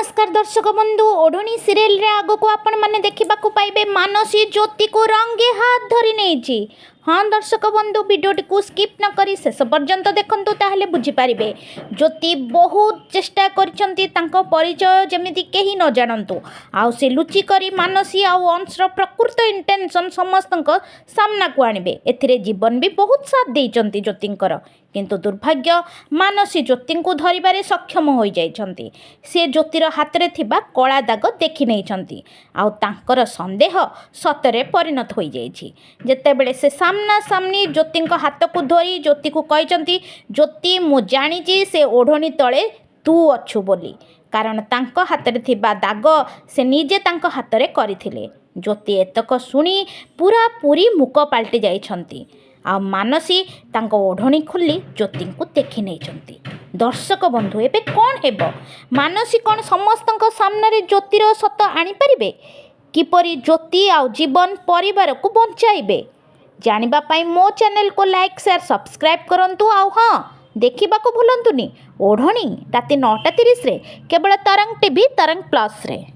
ନମସ୍କାର ଦର୍ଶକ ବନ୍ଧୁ, ଓଢ଼ଣୀ ସିରିଏଲରେ ଆଗକୁ ଆପଣମାନେ ଦେଖିବାକୁ ପାଇବେ, ମାନସୀ ଜ୍ୟୋତିକୁ ରଙ୍ଗେ ହାତ ଧରି ନେଇଛି। ହଁ ଦର୍ଶକ ବନ୍ଧୁ, ଭିଡ଼ିଓଟିକୁ ସ୍କିପ୍ ନ କରି ଶେଷ ପର୍ଯ୍ୟନ୍ତ ଦେଖନ୍ତୁ, ତାହେଲେ ବୁଝିପାରିବେ। ଜ୍ୟୋତି ବହୁତ ଚେଷ୍ଟା କରିଛନ୍ତି ତାଙ୍କ ପରିଚୟ ଯେମିତି କେହି ନ ଜାଣନ୍ତୁ, ଆଉ ସେ ଲୁଚି କରି ମାନସୀ ଆଉ ଅଂଶର ପ୍ରକୃତ ଇଣ୍ଟେନସନ୍ ସମସ୍ତଙ୍କ ସାମ୍ନାକୁ ଆଣିବେ। ଏଥିରେ ଜୀବନ ବି ବହୁତ ସାଥ ଦେଇଛନ୍ତି ଜ୍ୟୋତିଙ୍କର। କିନ୍ତୁ ଦୁର୍ଭାଗ୍ୟ, ମାନସୀ ଜ୍ୟୋତିଙ୍କୁ ଧରିବାରେ ସକ୍ଷମ ହୋଇଯାଇଛନ୍ତି। ସେ ଜ୍ୟୋତିର ହାତରେ ଥିବା କଳା ଦାଗ ଦେଖି ନେଇଛନ୍ତି ଆଉ ତାଙ୍କର ସନ୍ଦେହ ସତରେ ପରିଣତ ହୋଇଯାଇଛି, ଯେତେବେଳେ ସେ ସାମ୍ନାସାମ୍ନି ଜ୍ୟୋତିଙ୍କ ହାତକୁ ଧରି ଜ୍ୟୋତିକୁ କହିଛନ୍ତି, "ଜ୍ୟୋତି, ମୁଁ ଜାଣିଛି ସେ ଓଢ଼ଣୀ ତଳେ ତୁ ଅଛୁ ବୋଲି।" କାରଣ ତାଙ୍କ ହାତରେ ଥିବା ଦାଗ ସେ ନିଜେ ତାଙ୍କ ହାତରେ କରିଥିଲେ। ଜ୍ୟୋତି ଏତକ ଶୁଣି ପୁରାପୁରି ମୂକ ପାଲଟି ଯାଇଛନ୍ତି ଆଉ ମାନସୀ ତାଙ୍କ ଓଢ଼ଣୀ ଖୋଲି ଜ୍ୟୋତିଙ୍କୁ ଦେଖି ନେଇଛନ୍ତି। ଦର୍ଶକ ବନ୍ଧୁ, ଏବେ କ'ଣ ହେବ? ମାନସୀ କ'ଣ ସମସ୍ତଙ୍କ ସାମ୍ନାରେ ଜ୍ୟୋତିର ସତ ଆଣିପାରିବେ? କିପରି ଜ୍ୟୋତି ଆଉ ଜୀବନ ପରିବାରକୁ ବଞ୍ଚାଇବେ, ଜାଣିବା ପାଇଁ ମୋ ଚ୍ୟାନେଲକୁ ଲାଇକ୍, ସେୟାର, ସବସ୍କ୍ରାଇବ୍ କରନ୍ତୁ। ଆଉ ହଁ, ଦେଖିବାକୁ ଭୁଲନ୍ତୁନି ଓଢ଼ଣୀ, ରାତି 9:30ରେ କେବଳ ତରଙ୍ଗ ଟିଭି, ତରଙ୍ଗ ପ୍ଲସ୍ରେ।